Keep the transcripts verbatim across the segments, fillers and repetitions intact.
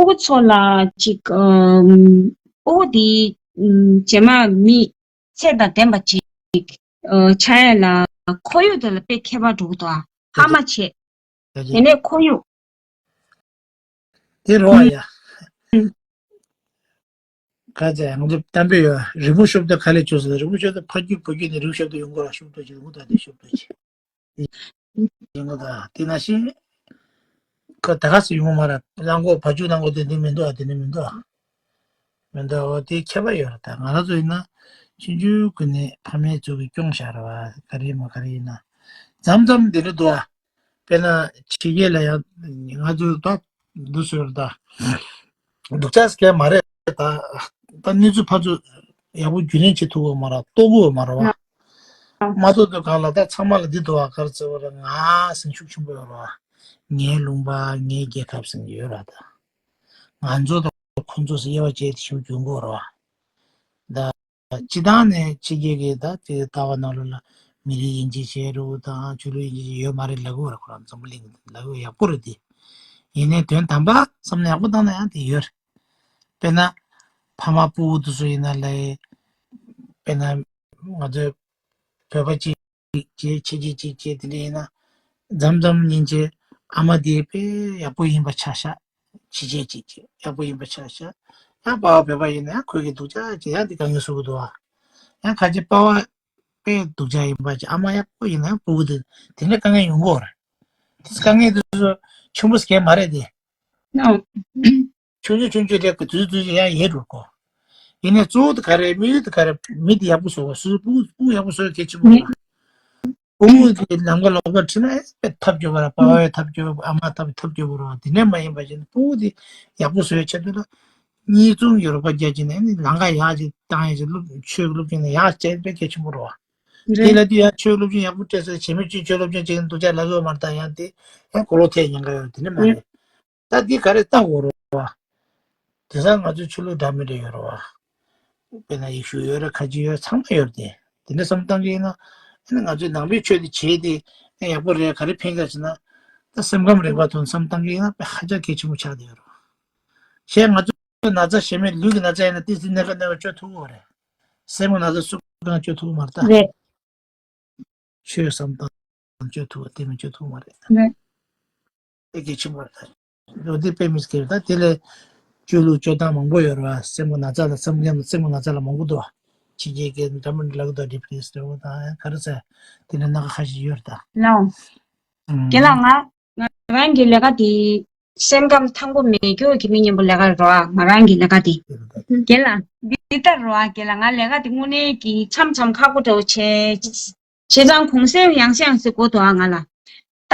པོ་ཚོ་ལ་ཅིག་ཨམ། སྤོ་བོ་འདི་ཨམ། རྗེས་མ་མི་ཚད་དང་ལྡན་པ་ཅིག་ཨ། ཆགས་ཡ་ལ་ཁོར་ཡུག་དེ་ལ་དཔེ་ཁྱད་པར་འགྲོ་གི་འདུག་ཨ། ཧ་མ་བྱེད། དེ་ནས་ཁོར་ཡུག་དེ་རོ་ཨ་ཡ། ཁ་ཚ་ང་ཚོ་གཏམ་དཔེ་ཡོད། རི་མོ་ཤོབ་ཏུ་ག་ལས་བྱུང་ཟེར། རི་མོ་ཤོབ་ཏུ་ཕ་རྒྱུད་བུ་རྒྱུད་ནས་རི་མོ་ཤོབ་ཏུ་ཡོང་གི་ར། ཤོབ་ཏུ་ཅིག་རི་མོ་དང་དེ་ཤོབ་ཏུ་ཅིག་ཡིན་གོ། ད་དེ་ནང་བཞིན་ཁོ་ད་ག་སེ་ཡོང་གི་མ་རེད། གླང་གོག་བ་ཕྱུགས་གླང་གོག་དེ་འདི་མི་འདུག་ཨ། དེ་འདྲ་མི་འདུག་ཨ། མི་འདུག་ཨ། དེ་ཁྱད་པར་ཡོད་རེད། ད་ང་རང་ཚོ་ཡིན་ན་ཆུང་ཆུང་ཀུན་ནས་ཕ་མའི་གཙོ་གི་སྐྱོང་བཞག་རེད་བ། ག་རེ་ཡིན་ན་ག་རེ་ཡིན་ན་མཚམས་མཚམས་འདི་འདྲ་འདུག་ཨ། དཔེར་ན་ཕྱི་རྒྱལ་ལ་ཡང་ང་ཚོ་ད་འདུག་སེ་ཡོད་རེད་ད། སྡུག་ཅག་སྐད་མ་རེད་ད། ད་གནས་ཚུལ་ཕར་ཚུར་ཡག་པོ་རྒྱུས་ལོན་བྱེད་ཐུབ་ཀྱི་མ་རེད། རྟོགས་ཀྱི་མ་རེད་བ། མ་རྟོགས་དུས་སྒང་ལ་ད་ཚང་མ་ལ་འདི་འདུག་བ། ག་རེ་ཟེར་བ་རེད། ང་སེམས་ཤུགས་ཆེན་པོ་ཡོད་རེད་བ། ངའི་ལུང་པ་ངའི་རྒྱལ་ཁབ་ཟེར་གྱི་ཡོད་རེད་ད། ང་ཚོ་དང་ཁོ་ཚོ་ཟེར་དབྱེ་བ་བྱས་ཏེ་ཞིབ་འཇུག་དགོས་རེད་བ། ད་སྤྱི་བཏང་ནས་ཕྱི་རྒྱལ་གྱི་ད་དེ་ལྟ་བ་ནང་ལོགས་ལ་མི་རིགས་དབྱེ་འབྱེད་བྱས་རེད་དང་ཆོས་ལུགས་དབྱེ་འབྱེད་ཡོད་མ་རེད་ལབ་ཀྱི་ཡོད་རེད། ཁོ་རང་འཛམ་བུ་གླིང་ལབ་ཀྱི་ཡོད། ཡག་པོ་རེད་དེ། ཡིན་ནའི་དོན་དམ་པ་བསམ་ན་ཡག་པོ་བཏང་ན་ཡང་དེ་ཡོད་རེད། དཔེར་ན་ཕ་མ་སྤུ་གུ་དེ་ཚོ་ཡིན་ན་ལས། དཔེར་ན་ང་ཚོའི་བོད་པ་གཅིག་བྱས། ཁྱེད་ཀྱིས་གཅིག་བྱས། དེ་འདྲ་ཡིན་ན་མཚམས་མཚམས་སྙིང་རྗེ། ཨ་མ་དེ་དཔེ་ཡག་པོ་ཡིན་པ་ཆ་བཞག་བྱས། ཁྱེད་ཀྱིས་གཅིག་བྱས། ཡག་པོ་ཡིན་པ་ཆ་བཞག་ཡང་པ་ཕ་བོད་པ་ཡིན་ན་ཡང་ཁོས་ཀྱིས་སྡུག་ཅག་བྱས། ཡང་དེ་དཀའ་ངལ་བཟོ་གི་འདུག་ཨ། ཡང་ཁ་ཅིག་པ་ཕ་དཔེ་སྡུག་ཅག་ཡིན་པ་བྱས། ཨ་མ་ཡག་པོ་ཡིན་ན་ཡང་སྤུ་གུ་དེ་དེ་འདྲ་དཀའ་ངལ་ཡོང་གི་ཡོད་རེད། དེ་དཀའ་ངལ་དེ་ཚོ་ཆེན་པོ་ཟེར་མཁན་མ་རེད་དེ། ཆུང་ཆུང་ཆུང་ཆུང་ལས་ཀྱི་དུས་དུས་ཡང་ཡལ་འགྲོ་གོ། ཡིན་ནའི་གཙོ་བོ་དེ་ག་རེ། དམིགས་ཡུལ་དེ་ག་རེ། མི་དེ་ཡག་པོ་བཟོ་དགོས། སོ་སོའི་སྤུ་གུ་སྤུ་གུ་ཡག་པོ་བཟོ་ཡ་གལ་ཆེན་པོ་རེད། སྤུ་གུ་དེ་ལམ་ཁ་ལོག་པར་ཁྲིད་ན་ཨེ་ཐབས་སྐྱོ་བ་རེད། པ་ཕའི་ཐབས་སྐྱོ་བ། ཨ་མ་ཐབས་ཐབས་སྐྱོ་བ་རེད་བ། དེ་ནས་མ་ཡིན་པ་བྱས་ན་སྤུ་གུ་དེ་ཡག་པོ་བཟོ་ཡ་ཆེད་དུ་ལ་གཉིས་འཛོམས་ཡོད་རོགས་པ་རྒྱག་བྱས་ནས་ནི་ལམ་ཁ་ཡག་ཅིག་བཏང་ཡ་ཅིག་སློབ་ཆོས་ཀྱི་སློབ་སྦྱོང་ནི་ཡག་བྱས་པའི་གལ་ཆེན་པོ་རེད་བ། དེ་ལ་དུས་ཡང་ཆོས་སློབ་སྦྱོང་ཡག་པོ་སྤྲད་ཚེ་བྱེད་མི་གཅིག་ཆོས་སློབ་སྦྱོང་བྱེད་མཁན་སྡུག་ཅག་ལབ་ཀྱི་ཡོད་མ་རེད། ད་ཡང་དེ་ཡང་གོ་ལོག་ཐེབས་ཉེན་ཁ་ཡོད། དེ་ནི་མ་རེད། ད་འདི་ག་རེ་ལྟ་དགོས་རེད་བ། དེང་སང་ང་ཚོའི་ཆོས་ལུགས་འདྲ་མི་འདྲ་ཡོད་རེད་བ། དཔེར་ན་ཡེ་ཤུ་ཡོད་རེད། ཁ་ཆེ་ཡོད་རེད། ཚང་མ་ཡོད་རེད་དེ། དེ་འདྲ་བསམ་བཏང་གི་ཡིན་ན། ཨ་ནི་ང་ཚོའི་ནང་པའི་ཆོས་དེ་བྱས་ཏེ་ཡག་པོ་རེད། ག་རེ་ཕན་ག་ཟེར་ན། ད་སེམས་ཁམས་རིག་པ་ཐོག་ནས་བསམ་བཏང་གི་ཡིན་ན་དཔེ་ཧ་ཅང་གལ་ཆེན་པོ་ཆགས་བསྡད་ཡོད་རེད་བ། གཞན་ང་ཚོའི་ན་ཚ་གཞན་མའི་ལུས་ཀྱི་ན་ཚ་ཡིན་ན་ཏོག་ཙམ་སྣ་ཁ་སྣ་ཁ་བཅོས་ཐུབ་ཀྱི་ཡོད་རེད། སེམས་ཀྱི་ན་ཚ་སུ་གང་བཅོས་ཐུབ་ཀྱི་མ་རེད་ད། རེད། ཆོས་བསམ་བཏང་བཅོས་ཐུབ་པ་དེ་མི་བཅོས་ཐུབ་མ་རེད། རེད། དེ་གལ་ཆེན་པོ་རེད། ལོ་དེ་དཔེ་མི་སྲིད་ཀྱི་རེད། ད་དེ་ལས་བཅོས་ལུགས་བཅོས་སྟངས་མང་པོ་ཡོད་རེད་བ། སེམས་ཀྱི་ན་ཚ་ལ་སེམས་ཀྱི་སེམས་ཀྱི་ན་ཚ་ལ་མང་པོ་འདུག་བ། ཕྱི་རྒྱལ་སྐད་འདྲ་མི་འདྲ་ལབ་ཀྱི་འདུག་ཌི་པི་རེ་སི་འདྲ་བོ་དང་ག་རེ་ཟེར། དེ་ལས་སྣ་ཁ་ཁ་ཤས་ཡོད་རེད་ད། ལའོ། ཨང་། རྒན་ལགས། ང་ང་རང་གི་ལས་ཀ་དེ་སེམས་ཁམས་ཐང་པོ་མེད་རྒྱུ་གི་མི་ཉམ་པོ་ལས་ཀ་རེད་བ། ང་རང་གི་ལས་ཀ་དེ། རྒན་ལགས། འདི་ལྟར་རེད་བ། རྒན་ལགས། ང་ལས་ཀ་དེ་དངོས་གནས་ཀྱི་འཆམ་འཆམ་ཁག་པོ་འདྲ་བོ་བྱས། བྱས་ཙང་གུང་སེང་ཡང་སེ་ཡང་སེ་དགོས་འདུག་ཨ། ང་ལ། ད་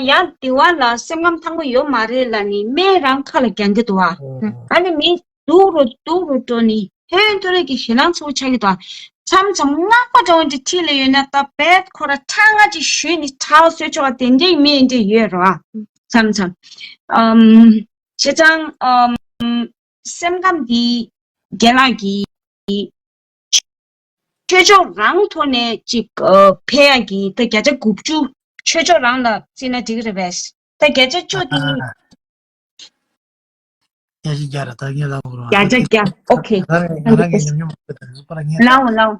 ཡང་དེ་བ་ལ་སེམས་ཁམས་ཐང་པོ་ཡོད་མ་རེད་ལབ་ནི་སྨན་རང་ཁ་ལ་རྒྱག་གི་འདུག་ཨ། ཨ་ནི་མི་སྡུག་རུ་སྡུག་རུ་འགྲོ་ནི་ཕན་ཐོགས་རེད་ཀྱི་ཞེད་སྣང་ཚ་པོ་ཆགས་ཀྱི་འདུག་ཨ། མཚམས་མཚམས་སྔགས་པ་འདྲ་བོ་འདི་འཁྲིས་ལ་ཡོད་ན་ད་རྦད་ཁོ་ར་ཁྲག་སྔ་ཅིག་གཞུས་ནི་ཁྲག་གསོད་ཆོག་པ་དེ་འདྲའི་མི་འདྲ་ཡོད་རེད་བ། མཚམས་མཚམས། ཨམ། བྱས་ཙང་ཨམ། སེམས་ཁམས་འདི་རྒན་ལགས་ཀྱིས་ཆོས་ཕྱོགས་རང་ཐོག་ནས་ཅིག་ཨ། ཕན་ཡག་གི་ད་བརྒྱ་ཆ་དགུ་བཅུ་ཆོས་ཕྱོགས་རང་ལ་བརྩིས་ན་འགྲིག་གི་རེད་པས། ད་བརྒྱ་ཆ་བཅུ་དེ། ཨ། བརྒྱ་ཆ་བརྒྱ་ར་ད་ངས་ལབ་དགོས་རེད་བ། བརྒྱ་ཆ་བརྒྱ། ཨོ་ཁེ། ད་ང་རང་གི་ཉམས་མྱོང་མ་རེད་ད། བཟོ་པ་ལ་ངས་ལབ། ལའོ་ལའོ།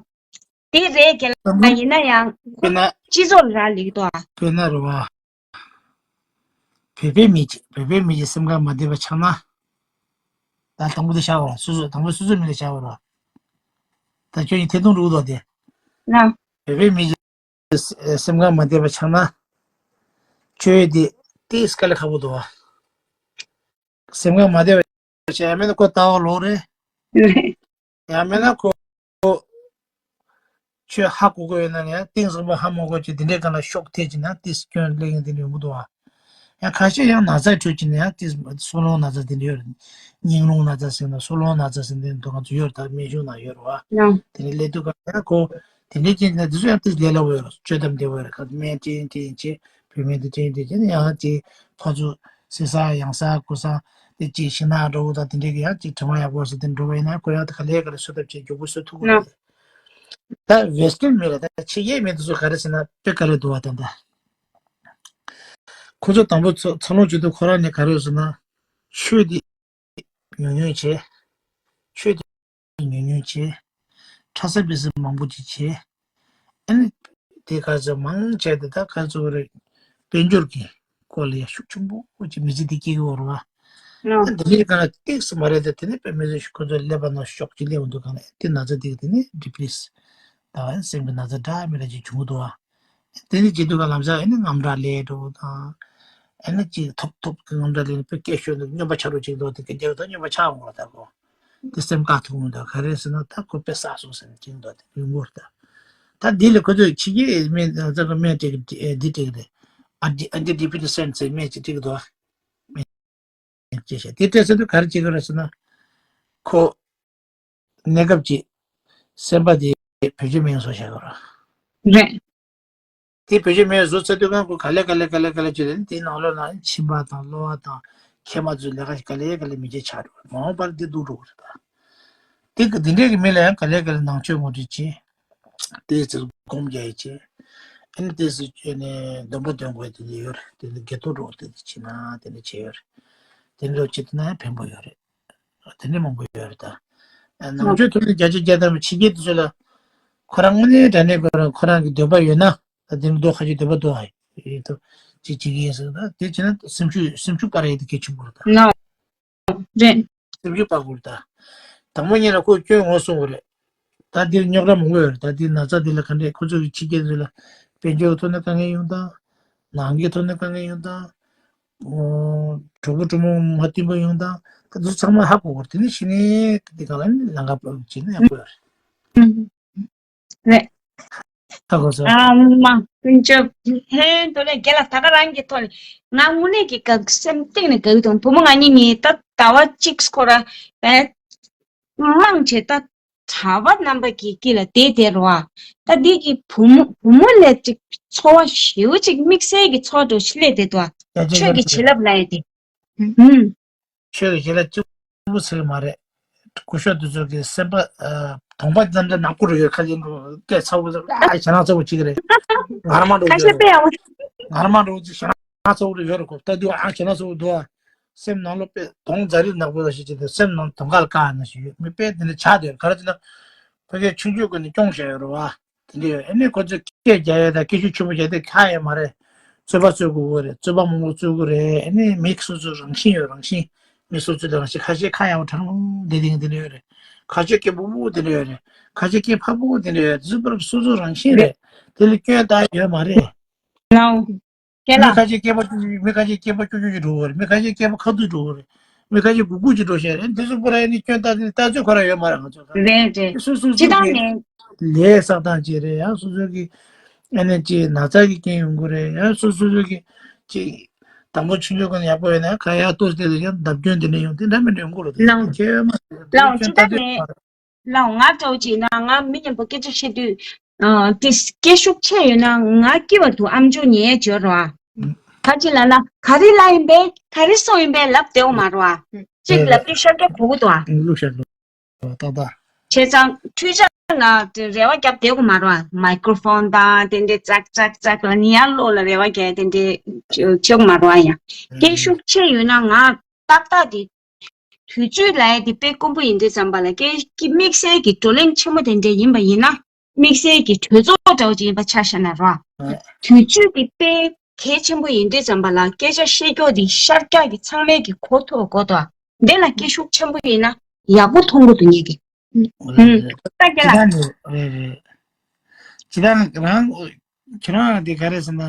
དེ་རེད་རྒན་ལགས། ཡིན་ན་ཡང་དཔེར་ན། སྤྱི་ཚོགས་ལ་ལིག་ཏོ་ཨ། དཔེར་ན་རེད་བ། བོད་པའི་མི་གཅིག་བོད་པའི་མི་གཅིག་སེམས་ཁམས་མ་བདེ་བ་ཆགས་ན། ད་དང་པོ་དེ་བཞག་པ་ར། སོ་སོ་དང་པོ་སོ་སོའི་མི་ལ་བཞག་པ་ར། ད་ཁྱོད་ཀྱིས་ཐད་གཏོང་འགྲོ་གི་འདུག་དེ། ལའོ། བོད་པའི་མི་གཅིག་སེམས་ཁམས་མ་བདེ་བ་ཆགས་ན། ཁྱོད་དེ་ཏིས་དཀའ་ལས་ཁག་པོ་འདུག་བ། སེམས་ཁམས་མ་བདེ་བ་བྱས་ཡང་མིན་ན་ཁོ་ལྟ་བ་ལོག་རེད། ཡང་མིན་ན་ཁོ། ཁྱོད་ཧ་གོ་གི་ཡོད་ན་ཡང་གཏིང་ཟབ་པོ་ཧ་མ་གོ་ཅིག་དེ་འདྲའི་སྒང་ལ་ཤོག་ཐེབས་ཅིག་ན་ཏིས་སྐྱོན་གླེང་དེ་འདྲ་ཡོང་གི་འདུག་བ། ཡང་ཁ་ཤས་ཡང་ན་ཚ་འཕྲོད་ཅིག་ན་ཡང་ཏིས་སྲོག་རླུང་ན་ཚ་དེ་འདྲ་ཡོད་རེད། སྙིང་རླུང་ན་ཚ་ཟེར་ན་སྲོག་རླུང་ན་ཚ་ཟེར་ན་དེ་འདུག་ང་ཚོ་ཡོད་རེད། ད་སྨན་གཞུང་ནང་ཡོད་རེད་བ། དེ་འདྲ་སླེབས་དུས་སྒང་ཡང་ཁོ། དེ་འདྲའི་རྐྱེན་གྱིས་ན་དེ་ཚོ་ཡང་ཏིས་ལས་སླ་པོ་ཡོད་རེད། བཅོས་ཐབས་བདེ་པོ་ཡོད་རེད། ཁ་སྨན་ཅན་ཅན་ཅན་བོད་སྨན་དེ་ཅན་དེ་ཅན་ཡང་ཅིག་ཕར་ཚུར་བསིལ་ས་ཡང་ས་ཁུ་ས་དེ་ཅིག་ཤིང་ནགས་འདྲ་བོ་དང་དེ་འདྲའི་གི་ཡང་ཅིག་དྲི་མ་ཡག་པོ་ཟེར་དེ་འགྲོ་བ་ཡིན་ན་ཁོ་ཡང་དེ་ག་ལེ་ག་ལེ་བཟོད་ཐབས་བྱས་མགྱོགས་པོ་བཟོད་ཐུབ་ཀྱི་རེད། ད་ཝེ་སི་ཊན་མི་ལ་ད་ཕྱི་རྒྱལ་མི་དེ་ཚོ་ག་རེ་ཟེར་ན་དཔེ་དཀའ་ལས་འདུག་བ། ད་ད་ཁོ་ཚོ་དང་པོ་ཚོ་འཚར་ལོངས་བྱེད་དུས་ཁོ་རང་ནས་ག་རེ་ཟེར་ན་ཆོས་དེ། ཉུང་ཉུང་བྱས། ཆོས་དེ་ཉུང་ཉུང་བྱས། ཁྲ་ས་བི་ས་མང་པོ་ཅིག་བྱས། ཨ་ནི་དེ་ག་ཚོད་མང་བྱས་ཏེ་ད་ག་ཚོད་རེད། དཔལ་འབྱོར་གྱི་སྐོར་ལ་ཡ་ཤུགས་ཆེན་པོ་ཅིག་མི་ཚེ་འདི་སྐྱེལ་གི་ཡོད་རེད་བ། ཨ་དེ་ནས་གང་ལ་ཏིག་སུ་མ་རེད་དེ། དེ་ནས་དཔེ་མི་སྲིད་ཤུགས་ཁོ་ཚོ་ཀླད་པ་ནང་ཤོག་ཅིག་སླེབས་འདུག་གང་ལ་དེ་ན་ཚ་དེ་གི་དེ་ནས་ཌི་པི་རེ་སི་ད་སེམས་ཀྱི་ན་ཚ་འདྲ་མི་འདྲ་ཅིག་བྱུང་གི་འདུག་བ། དེ་ནི་བྱེད་དུས་ག་ལམ་སང་ཨ་ནི་དངངས་སྐྲག་སླེབས་འགྲོ་དང་། ཨ་ནི་ཅིག་ཐོབ་ཐོབ་ཀྱི་དངངས་སྐྲག་སླེབས་ནས་དཔེ་སྐད་ཤོར་ནས་སྨྱོན་པ་ཆགས་འགྲོ་ཅིག་འདུག་དེ་སྐད་རྒྱག་དང་སྨྱོན་པ་ཆགས་འོང་བ་ད་གོ། དེ་སེམས་ཁ་ཐུག་མི་འདུག་ག་རེ་ཟེར་ན་ད་ཁོ་དཔེ་བསགས་སོང་ཟེར་ནས་ཅིག་འདུག་དེ་ཡོང་གི་རེད་ད། ད་འདི་ལས་ཁོ་ཚོས་ཕྱི་རྒྱལ་སྨན་ཚ་གི་སྨན་སྤྲད་གི་འདི་སྤྲད་གི་རེད། ཨ་ཌི་ཨན་ཊི་ཌི་པི་རེ་སེན་ཊི་ཟེར་སྨན་ཅིག་སྤྲད་གི་འདུག་ཨ། སྨན་ཅིག་བྱས་དེ་སྤྲད་ཚར་དུས་ག་རེ་བྱེད་གི་རེད་ཟེར་ན། ཁོ། གནས་སྐབས་ཀྱི་སེམས་པ་དེ་བེད་སྤྱོད་མེད་བཟོ་བྱ་དགོས་རེད། རེད། དེ་བེད་སྤྱོད་མེད་བཟོ་ཚར་དུས་གང་ཁོ་ག་ལེ་ག་ལེ་ག་ལེ་ག་ལེ་བྱས་ཏེ་དེའི་ནང་ལོགས་ན་མཆིན་པ་དང་གློ་བ་དང་མཁལ་མ་ཚོའི་ལས་ཀ་ཞིག་ག་ལེ་ག་ལེ་མི་བྱེད་ཆགས་འགྲོ། མ་འོངས་པར་དེ་སྡུག་འགྲོ་གི་རེད་ད། དེ་གི་དེ་འདྲས་ཀྱི་མི་ལ་ཡང་ག་ལེ་ག་ལེ་ནང་ཆོས་ངོ་སྤྲོད་བྱེད། དེ་ཚོ་སྒོམ་རྒྱག་ཡས་བྱེད། ཨ་ནི་དེ་ཚོ་བྱས་ནས་སྡོམ་པ་འདོན་དགོས་དེ་འདྲ་ཡོད་རེད། དེ་འདྲ་དགེ་ཐོག་འགྲོ་དེ་འདྲ་བྱེད་ན་དེ་འདྲ་བྱེད་ཡོད་རེད། དེ་འདྲ་བྱེད་ཐུབ་ན་ཡང་ཕན་པོ་ཡོད་རེད། དེ་འདྲ་མང་པོ་ཡོད་རེད་ད། ནང་ཆོས་ཐོག་ནས་བརྒྱ་ཆ་བརྒྱ་ཐམ་པ་ཕྱི་རྒྱལ་དེ་ཚོ་ལ། ཁོ་རང་དངོས་གནས་དྲང་གནས་ཁོ་རང་ཁོ་རང་གི་འདོད་པ་ཡོད་ན། ད་དེ་འདྲ་ཁ་ཅིག་འདོད་པ་འདུག་ཨ། ཡིན་ད། ཅིག་བྱེད་ཀྱི་ཡིན་ཟེར་ད། དེ་བྱས་ན་སེམས་ཤུགས་སེམས་ཤུགས་སྤར་ཡས་དེ་གལ་ཆེན་པོ་རེད་ད། ནོ། རེད། སེམས་ཤུགས་སྤར་དགོས་རེད་ད། དང་པོ་ཉིད་ལ་ཁོ་སྐྱོན་ངོ་སྲུང་དགོས་རེད། ད་འདིར་རྙོག་དྲ་མང་པོ་ཡོད་རེད་ད། འདིར་ན་ཚ་འདི་ལ་ག་འདྲས་ཁོ་ཚོ་གི་ཕྱི་རྒྱལ་ཚོ་ལ་དཔལ་འབྱོར་གྱི་ཐོག་ནས་དཀའ་ངལ་ཡོང་སྟངས། ནང་གི་ཐོག་ནས་དཀའ་ངལ་ཡོང་སྟངས། ཨོ། གྲོགས་པོ་གྲོགས་མོ་མ་བསྟེན་པ་ཡོང་སྟངས་ད་དེ་ཚོ་ཚང་མ་ཧ་གོ་དགོས་རེད། དེ་ནས་གཞི་ནས་འདི་ག་ལ་ནི་ལམ་ཁ་སྤོ་བྱས་ན་ཡག་པོ་ཡོད་རེད། རེད། ཧ་གོ་སོང་། ཨ་མ། ཀུན་ཅོ། ཧེ་དོ་ལེ་རྒན་ལགས། ད་ག་རང་གི་ཐོག་ནས་ང་དངོས་གནས་ཀྱི་དགའ་སེམས་གཏིང་ནས་དགའ་གི་འདུག་བུ་མོ་ང་གཉིས་གཉིས་ད་ཟླ་བ་གཅིག་སྐོར་ཨེ་མང་ཆེ་ད་གྲྭ་པ་རྣམ་པ་གི་དཀྱིལ་ལ་བསྡད་བསྡད་རོ། ཨ་ད་འདི་གི་བུ་མོ་བུ་མོ་ལས་ཅིག་ཚོར་བ་ཞེ་པོ་ཅིག་དམིགས་བསལ་གྱི་ཚོར་བ་འདྲ་ཞིག་སླེབས་བསྡད་འདུག་ཨ་ཆོས་ཀྱི་བྱིན་རླབས་ལབ་ཡ་དེ། ཧུམ། ཆོས་ཀྱི་བྱིན་རླབས་གཅིག་པུ་ཟེར་གི་མ་རེད། སྐུ་ཞབས་དེ་ཚོ་གི་སེམས་པ་ཨ་གདོང་པ་རྣམ་འདྲ་ནག་པོ་རུ་ཡོད། ཁ་ཅིག་སྐད་ཚ་པོ་ཟེར་ཨ་ཞེ་ནག་ཚ་པོ་གཅིག་རེད། ངར་མ་འགྲོ་ཁ་ཤས་ཡོད་རེད། པས་ཡང་། ངར་མ་འགྲོ་གཅིག་ཞེ་ནག་ཚ་པོ་རུ་ཡོད་རེད་གོ། ད་དུས་ཨ་ཞེ་ནག་ཚ་པོ་འདུག་ཨ། སེམས་ནང་ལོགས་པས་གདོང་འཛའ་རིས་ནག་པོ་ལ་ཞིག་བྱེད་དུས་སེམས་ནང་གདོང་ཁ་ལ་བཀག་ན་ཞིག་ཡོད་མི་དཔེ་དེ་འདྲ་ཆགས་བསྡད་ཡོད། ག་རེ་ཟེར་ན་ཕ་གིའི་ཆུང་ཆུང་ཀུན་ནས་སྐྱོང་བཞག་ཡོད་རེད་བ། དེ་འདྲ་ཡོད། ཨ་ནི་ཁོ་ཚོས་སྐད་རྒྱག་ཡས་དང་སྐད་ཤུགས་ཆེན་པོ་བྱས་ཏེ་ཁག་ཡོད་མ་རེད། རྩོད་པ་རྩོད་དགོས་ཀྱི་རེད། རྩོད་པ་མང་པོ་རྩོད་དགོས་རེད། ཨ་ནི་མི་སོ་སོའི་རང་བཞིན་ཡོད། རང་བཞིན། མི་སོ་སོའི་རང་བཞིན། ཁ་ཤས་ཁ་ཡག་པོ་དྲང་མོ་བསྡད་དེ་དེ་འདྲ་ཡོད་རེད། ཁ་ཤས་སྐད་སྦུག་སྦུག་དེ་འདྲ་ཡོད་རེད། ཁ་ཤས་སྐད་ཕར་སྦུག་དེ་འདྲ་ཡོད་རེད། རྩོད་པ་སོ་སོའི་རང་བཞིན་རེད། དེ་ལ་སྐྱོན་བཏགས་ཡོད་མ་རེད། ལའོ། རྒན་མི་ལགས། ཁ་ཤས་སྐད་པ་ཅུ་ཅུ། མི་ཁ་ཤས་སྐད་པ་ཅུ་ཅུ་ཅིག་འགྲོ་གི་རེད། མི་ཁ་ཤས་སྐད་པ་ཁ་ཐུག་འགྲོ་གི་རེད། མི་ཁ་ཤས་གུག་གུག་ཅིག་འགྲོ་བཤད་རེད། འདི་ཚོ་པུ་ར་ཨ་ནི་སྐྱོན་བཏགས་ནས་ལྟ་ཚུལ་ཁོ་རང་ཡོད་མ་རེད། ང་ཚོ་ག་རེད་རེད། སོ་སོ་སོ་སོ་སྤྱི་བཏང་གི་ནས། ལས་བསགས་སྟངས་ཅིག་རེད། ཡང་སོ་སོ་གི་ཨ་ནི་ཅིག་ན་ཚ་གི་རྐྱེན་ཡོང་གི་རེད། ཡང་སོ་སོ་སོ་གི་ཅིག་དང་པོ་ཆུང་ཆུང་ཀུན་ཡག་པོ་ཡོད་ན་ག་ཡག་ཏོ་དེ་ལ་ཡང་བརྡབ་སྐྱོན་དེ་འདྲ་ཡོང་དེ་འདྲ་མི་འདྲ་ཡོང་གི་རེད། དེ་ལའོ། ཁྱད་ཡོད་མ་རེད། ལའོ། སྐྱོན་སྤྱི་བཏང་ལྟ་དུས་གནས། མ་རེད། ལའོ། ང་འདྲ་བོ་ཅིག་ན་ང་མི་མཉམ་པོ་སྐད་ཆ་བཤད་དུས། ཨ་དེ་སྐད་ཤུགས་ཆེ་ཡོད་ན་ང་སྐྱིད་པ་འདུག་ཨམ་ཅོག་ཉན་ཡས་འབྱོར་རོ། ཨ་ཁ་ཅིག་ལབ་ན་ག་རེ་ལབ་ཡིན་པས་ག་རེ་གསུངས་ཡིན་པས་ལབ་བདེ་བོ་མ་རོ། ཨ་ཅིག་ལབ་དུས་ཤར་སྐད་གོ་གི་འདུག་ཨ། ལུག་ཤར་འདུག་ཏག་ཏག་བྱས་ཙང་འཕྲུལ་ཆས་ལ་རེ་བ་བརྒྱབ་བསྡད་དགོས་མ་རེད་བ། མའི་ཀྲོ་ཕོན་དང་དེ་འདྲའི་ཙག་ཙག་ཙག་ལ་ནི་ཡར་ཀློག་ལ་རེ་བ་བརྒྱབ་དེ་འདྲའི་བྱེད་དགོས་མ་རེད་བ། ཡང་སྐད་ཤུགས་ཆེ་ཡོད་ན་ང་ཏག་ཏག་དེ་དུས་ཚོད་ལ་ཡ་དེ་དཔེ་དཀོན་པོ་ཡིན་དུས་ཙམ་པ་ལ་སྐད་ཀྱི་དམིགས་བསལ་གྱི་བགྲོ་གླེང་ཆེན་མོ་དེ་འདྲ་ཡིན་པ་ཡིན་ན་དམིགས་བསལ་གྱི་གྲོས་ཚོགས་འདྲ་བོ་ཅིག་ཡིན་པ་ཆ་བཞག་ན་རེད་བ། དུས་ཚོད་དེ་དཔེ་གལ་ཆེན་པོ་ཡིན་དུས་ཙམ་པ་ལ་སྐད་ཆ་བཤད་རྒྱུ་དེ་ཤར་རྒྱག་གི་ཚང་མས་ཀྱི་གོ་ཐུབ་དགོས་དོ། འདི་ལ་སྐད་ཤུགས་ཆེན་པོ་ཡིན་ན་ཡག་པོ་མཐོང་གི་འདུག་ངེད་ཀྱིས། ཨུམ། ད་རྒན་ལགས། རེད་རེད། ཅི་ད་རང་ཁྱེད་རང་དེ་ག་རེ་ཟེར་ན།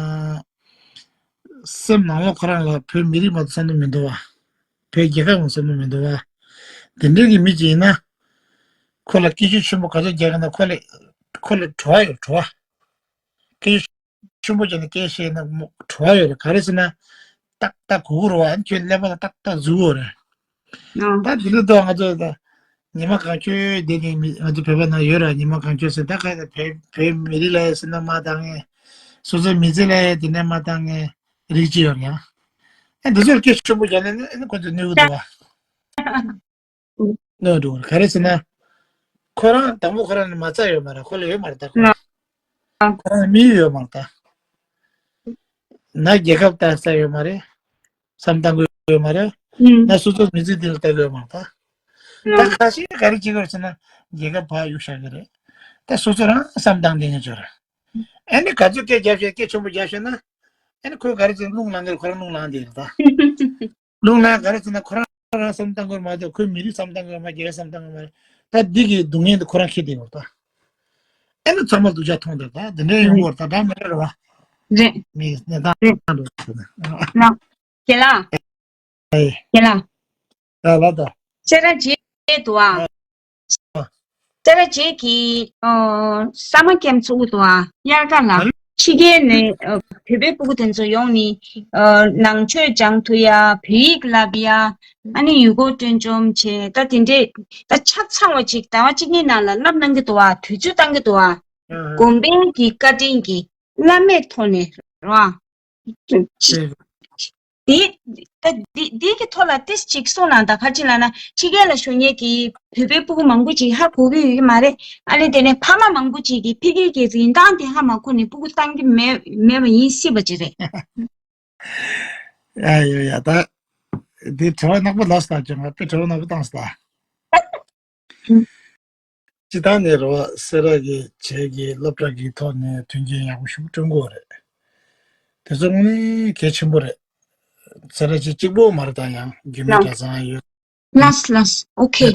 སེམས་ནང་ལོགས་ཁོ་རང་ལ་བོད་མི་རིགས་མ་གཏོགས་བསམ་བློ་མི་འདུག་བ། བོད་རྒྱལ་ཁབ་མ་བསམ་བློ་མི་འདུག་བ། དེ་འདྲའི་གི་མི་ཅིག་ཡིན་ན། ཁོ་ལ་སྐད་ཤུགས་ཆེན་པོ་ག་ཚོད་རྒྱག་གི་ན་ཁོ་ལ་ཁོ་ལ་བྲོ་བ་ཡོད་བྲོ་བ། སྐད་ཆུང་པོ་བྱས་ནས་སྐད་བཤད་ན་མོ་བྲོ་བ་ཡོད་རེད། ག་རེ་ཟེར་ན། ཏག་ཏག་གོ་གི་རེད་བ། ཁྱོད་ཀླད་པ་ལ་ཏག་ཏག་འཛུལ་གི་རེད། ཨ། ད་དེ་ལ་ལྟོས་ང་ཚོ་ད་ཉི་མ་གང་ཁྱོད་བསྡད་མཁན་མི་ང་ཚོ་བོད་པ་ནང་ཡོད་ར། ཉི་མ་གང་ཁྱོད་ཟེར་ད་ག་ད་བོད་བོད་མི་རིགས་ལ་ཡ་ཟེར་ན་མ་བཏང་ངས། སོ་སོའི་མི་ཚེ་ལ་ཡ་དེ་ནས་མ་བཏང་ངས་རིགས་ཅི་ཡོད་ཡང་། ཨ་འདི་ཚོར་སྐད་ཆུང་པོ་བྱས་ན་ཨ་ནི་ཁོ་ཚོ་གནོད་གི་འདུག་བ། གནོད་འགྲོ་གི་རེད། ག་རེ་ཟེར་ན། ཁོ་རང་དང་པོ་ཁོ་རང་ནི་མ་རྩ་ཡོད་མ་རེད། ཁོ་ལ་ཡོད་མ་རེད་ད་ཁོ་རང་། ཁོ་རང་མི་ཡོད་མ་རེད་ད། ན་རྒྱལ་ཁབ་ལྟ་ས་ཡོད་མ་རེད། བསམ་བཏང་གི་ཡོད་མ་རེད། ན་སོ་སོ་མི་ཚེ་འདི་ལ་ལྟ་གི་ཡོད་མ་རེད་ད། ད་ཁ་ཤས་ག་རེ་བྱེད་དགོས་ཟེར་ན་རྒྱལ་ཁབ་ཕར་གཡུག་བཞག་གི་རེད། ད་སོ་སོ་རང་བསམ་སྟངས་དེ་ནས་འབྱོར། ཨ་ནི་ག་ཚོད་སྐད་རྒྱབ་བཞག་སྐད་ཆེན་པོ་རྒྱབ་བཞག་ན། ཨ་ནི་ཁོས་ག་རེ་ཟེར་རླུང་ལངས་གི་རེད། ཁོ་རང་རླུང་ལངས་དེ་རེད་ད། རླུང་ལངས་ག་རེ་ཟེར་ན་ཁོ་རང་རང་བསམ་སྟངས་དགོས་མ་གཏོགས་ཁོའི་མི་རིགས་བསམ་སྟངས་དགོས་མ་རྒྱལ་བསམ་སྟངས་དགོས་མ་རེད། ད་འདི་གི་སྡུག་བསྔལ་འདི་ཁོ་རང་འཁྱེར་བསྡད་ཡོད་ད། ཨེ་ནི་ཚང་མ་སྡུག་ཅག་མཐོང་དེ་ད་འདི་འདྲའི་ཡོང་གི་རེད་ད། ད་མི་རེད་རེད་བ། རེད། མི་གནས་སྟངས་རེད། འགྲོ་ཟེར་ན། ལགས། རྒན་ལགས། ཨེ། རྒན་ལགས། ད་ལ་ད། སེ་ར་བྱེས་འདུག་ཨ། ཨ། སེ་ར་བྱེས་ཀྱི་ཨ་ས་མ་ཀེམ་ཚུགས་འདུག་ཨ། དབྱར་ཁ་ལ། ཨ། ཕྱི་རྒྱལ་ནས་ཨ་བོད་པའི་སྤུ་གུ་དེ་ཚོ་ཡོང་ནི་ཨ་ནང་ཆོས་སྦྱང་ཐུབ་ཡ། བོད་ཡིག་བསླབ་ཡ། ཨ་ནི་ཡུལ་སྐོར་སྤྲོ་འཆམ་བྱས། ད་དེ་འདྲས་ད་ཆ་ཚང་བ་ཅིག་ཟླ་བ་གཅིག་གཉིས་ནང་ལ་བསླབ་གནང་གི་འདུག་ཨ། དུས་ཚོད་བཏང་གི་འདུག་ཨ། ཨ། གོང་འཕེལ་གྱི་བཀའ་དྲིན་གྱིས་བླ་མེད་ཐོག་ནས་རེད་བ། དེ། ད་འདི་འདི་གི་ཐོག་ལ་ཏིས་ཅིག་གསུངས་ན། ད་ཁ་ཅིག་ལ་ན་ཕྱི་རྒྱལ་ལ་བཞུགས་མཁན་གྱི་བོད་པའི་སྤུ་གུ་མང་པོ་ཅིག་ཧ་གོ་གི་ཡོད་ཀྱི་མ་རེད། ཨ་ནི་དེ་ནས་ཕ་མ་མང་པོ་ཅིག་གིས་ཕ་གིའི་སྐད་ཡིན་སྟངས་དེ་ཧ་མ་གོ་ནས་སྤུ་གུ་བཏང་གི་མེད་མེད་པ་ཡིན་སྲིད་པ་ཅིག་རེད། ཡ་ཡ་ཡ། ད་འདི་དྲི་བ་ནག་པོ་ལབ་སོང་ད། ཅང་ང་དཔེ་དྲི་བ་ནག་པོ་བཏང་སོང་ད། སྤྱིར་བཏང་ནས་རེད་བ། སེ་ར་གི་བྱེས་ཀྱི་སློབ་གྲྭ་གི་ཐོག་ནས་མཐུན་རྐྱེན་ཡག་པོ་ཞིག་བསྐྲུན་དགོས་རེད། དེ་ཚོ་དངོས་གནས་གལ་ཆེན་པོ་རེད། སེ་ར་བྱེས་གཅིག་པོ་མ་རེད་ད། ཡང་རྒྱུད་སྨད་གྲྭ་ཚང་ཡོད། ལགས་ལགས། ཨོ་ཁེ།